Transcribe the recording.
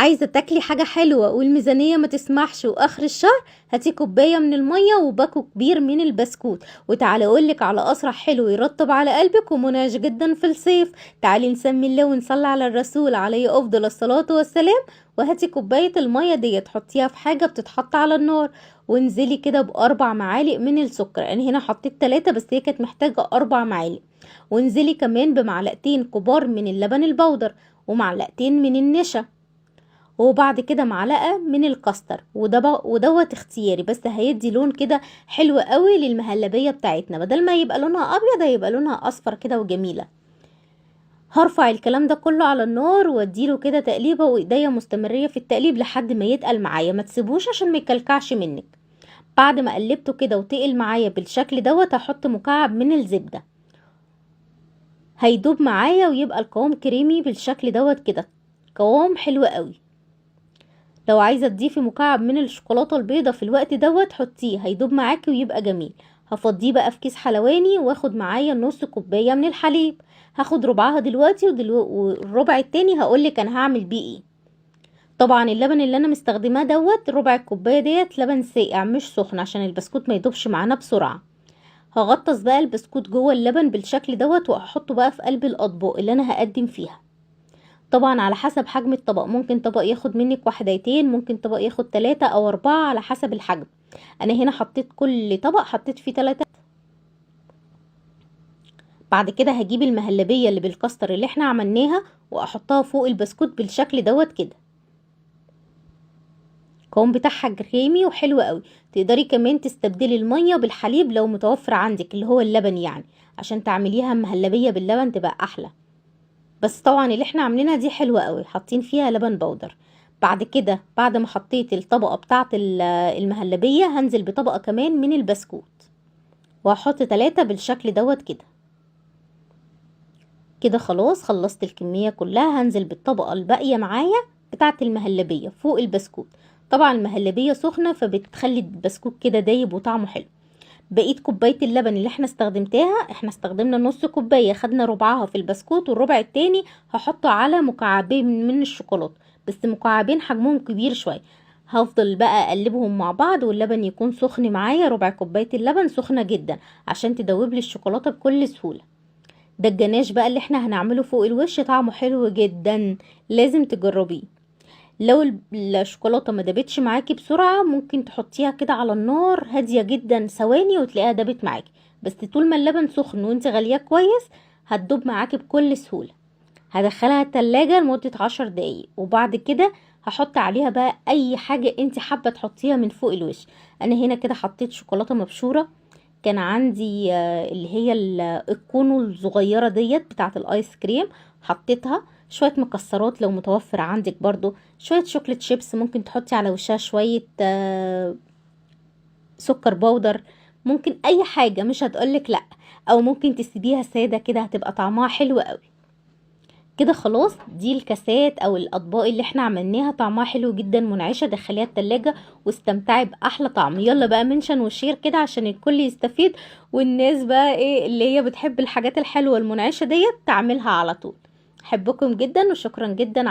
عايزة تاكلي حاجة حلوة والميزانية ما تسمحش، واخر الشهر هاتي كوباية من المية وباكو كبير من البسكوت. وتعالي اقولك على اسرع حلو يرطب على قلبك ومنعش جدا في الصيف. تعالي نسمي الله ونصلي على الرسول عليه افضل الصلاة والسلام. وهاتي كوباية المية دي تحطيها في حاجة بتتحط على النار، وانزلي كده ب4 معالق من السكر. انا هنا حطيت 3 بس هي كانت محتاجة 4 معالق. وانزلي كمان بمعلقتين كبار من اللبن البودر ومعلقتين من النشا، وبعد كده معلقة من الكاستر، ودوت اختياري بس هيدي لون كده حلو قوي للمهلبية بتاعتنا، بدل ما يبقى لونها ابيض هيبقى لونها اصفر كده وجميلة. هرفع الكلام ده كله على النار واديله كده تقليبة، وايديا مستمرية في التقليب لحد ما يتقل معايا، ما تسيبوش عشان ما يكلكعش منك. بعد ما قلبته كده وتقل معايا بالشكل دوت هحط مكعب من الزبدة، هيدوب معايا ويبقى القوام كريمي بالشكل دوت كده، قوام حلو قوي. لو عايزة تضيفي مكعب من الشوكولاتة البيضة في الوقت دوت حطيه، هيدوب معاكي ويبقى جميل. هفضيه بقى في كيس حلواني، واخد معايا نص كوباية من الحليب، هاخد ربعها دلوقتي والربع التاني هقولك انا هعمل بيه ايه. طبعا اللبن اللي انا مستخدماه دوت ربع الكوباية ديت لبن ساقع مش سخن عشان البسكوت ما يدوبش معانا بسرعة. هغطس بقى البسكوت جوه اللبن بالشكل دوت، واحطه بقى في قلب الاطباق اللي انا هقدم فيها. طبعا على حسب حجم الطبق، ممكن طبق ياخد منك وحدتين، ممكن طبق ياخد 3 او 4 على حسب الحجم. انا هنا حطيت كل طبق حطيت فيه 3. بعد كده هجيب المهلبية اللي بالكاستر اللي احنا عملناها واحطها فوق البسكوت بالشكل دوت كده. القوام بتاعها كريمي وحلو قوي. تقدري كمان تستبدلي المية بالحليب لو متوفر عندك اللي هو اللبن يعني، عشان تعمليها مهلبية باللبن تبقى احلى. بس طبعا اللي احنا عاملينها دي حلوة قوي، حاطين فيها لبن بودر. بعد كده بعد ما حطيت الطبقة بتاعت المهلبية هنزل بطبقة كمان من البسكوت، وهحط 3 بالشكل دوت كده. كده خلاص خلصت الكمية كلها. هنزل بالطبقة الباقية معايا بتاعت المهلبية فوق البسكوت. طبعا المهلبية سخنة فبتخلي البسكوت كده دايب وطعمه حلو. بقيت كوباية اللبن اللي احنا استخدمتها، احنا استخدمنا نص كوباية، خدنا ربعها في البسكوت والربع التاني هحطه على مكعبين من الشوكولاتة، بس مكعبين حجمهم كبير شوية. هفضل بقى اقلبهم مع بعض واللبن يكون سخن معايا. ربع كوباية اللبن سخنة جدا عشان تدوب لي الشوكولاتة بكل سهولة. ده الجناش بقى اللي احنا هنعمله فوق الوش، طعمه حلو جدا لازم تجربيه. لو الشوكولاتة ما دابتش معاكي بسرعة ممكن تحطيها كده على النار هادية جدا ثواني وتلاقيها دابت معاكي، بس طول ما اللبن سخن وانت غالياه كويس هتدوب معاكي بكل سهولة. هدخلها التلاجة لمدة 10 دقايق، وبعد كده هحط عليها بقى اي حاجة انت حابة تحطيها من فوق الوش. انا هنا كده حطيت شوكولاتة مبشورة، كان عندي اللي هي الكونو الصغيرة ديت بتاعة الايس كريم حطيتها، شوية مكسرات لو متوفر عندك برضو، شوية chocolate chips ممكن تحطي على وشها شوية سكر بودر، ممكن اي حاجة مش هتقولك لا، او ممكن تسيبيها سادة كده هتبقى طعمها حلو قوي. كده خلاص دي الكاسات او الاطباق اللي احنا عملناها طعمها حلو جدا منعشة. دخليها التلاجة واستمتعي باحلى طعم. يلا بقى mention و share كده عشان الكل يستفيد، والناس بقى ايه اللي هي بتحب الحاجات الحلوة المنعشة ديت تعملها على طول. احبكم جدا وشكرا جدا.